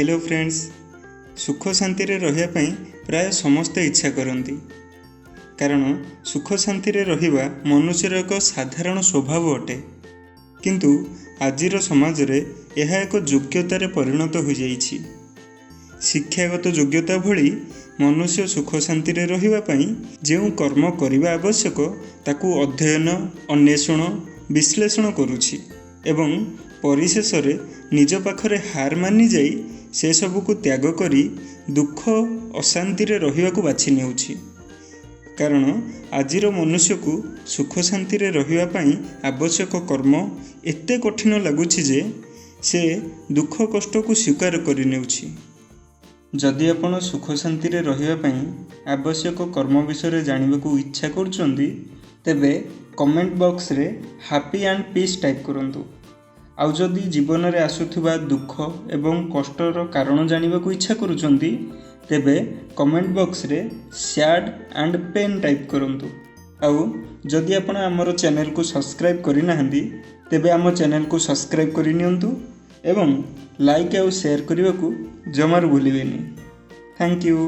Hello friends, ସୁଖ ଶାନ୍ତିରେ ରହିବା ପାଇଁ ପ୍ରାୟ ସମସ୍ତେ ଇଚ୍ଛା କରନ୍ତି, କାରଣ ସୁଖ ଶାନ୍ତିରେ ରହିବା ମନୁଷ୍ୟର ଏକ ସାଧାରଣ ସ୍ୱଭାବ ଅଟେ। କିନ୍ତୁ ଆଜିର ସମାଜରେ ଏହା ଏକ ଯୋଗ୍ୟତାରେ ପରିଣତ ହୋଇଯାଇଛି। ଶିକ୍ଷାଗତ ଯୋଗ୍ୟତା ଭଳି ମନୁଷ୍ୟ ସୁଖ ଶାନ୍ତିରେ ରହିବା ପାଇଁ ଯେଉଁ କର୍ମ କରିବା ଆବଶ୍ୟକ, ତାକୁ ଅଧ୍ୟୟନ, ଅନ୍ୱେଷଣ, ବିଶ୍ଳେଷଣ କରୁଛି ଏବଂ ପରିଶେଷରେ ନିଜ ପାଖରେ ହାର ମାନିଯାଇ ସେସବୁକୁ ତ୍ୟାଗ କରି ଦୁଃଖ ଅଶାନ୍ତିରେ ରହିବାକୁ ବାଛି ନେଉଛି। କାରଣ ଆଜିର ମନୁଷ୍ୟକୁ ସୁଖ ଶାନ୍ତିରେ ରହିବା ପାଇଁ ଆବଶ୍ୟକ କର୍ମ ଏତେ କଠିନ ଲାଗୁଛି ଯେ ସେ ଦୁଃଖ କଷ୍ଟକୁ ସ୍ୱୀକାର କରିନେଉଛି। ଯଦି ଆପଣ ସୁଖ ଶାନ୍ତିରେ ରହିବା ପାଇଁ ଆବଶ୍ୟକ କର୍ମ ବିଷୟରେ ଜାଣିବାକୁ ଇଚ୍ଛା କରୁଛନ୍ତି, ତେବେ କମେଣ୍ଟ ବକ୍ସରେ ହାପି ଆଣ୍ଡ ପିସ୍ ଟାଇପ୍ କରନ୍ତୁ। ଆଉ ଯଦି ଜୀବନରେ ଆସୁଥିବା ଦୁଃଖ ଏବଂ କଷ୍ଟର କାରଣ ଜାଣିବାକୁ ଇଚ୍ଛା କରୁଛନ୍ତି, ତେବେ କମେଣ୍ଟ ବକ୍ସରେ ସ୍ୟାଡ୍ ଆଣ୍ଡ ପେନ୍ ଟାଇପ୍ କରନ୍ତୁ। ଆଉ ଯଦି ଆପଣ ଆମର ଚ୍ୟାନେଲକୁ ସବସ୍କ୍ରାଇବ୍ କରିନାହାନ୍ତି, ତେବେ ଆମ ଚ୍ୟାନେଲକୁ ସବସ୍କ୍ରାଇବ୍ କରିନିଅନ୍ତୁ ଏବଂ ଲାଇକ୍ ଆଉ ସେୟାର କରିବାକୁ ଜମାରୁ ଭୁଲିବେନି। Thank you.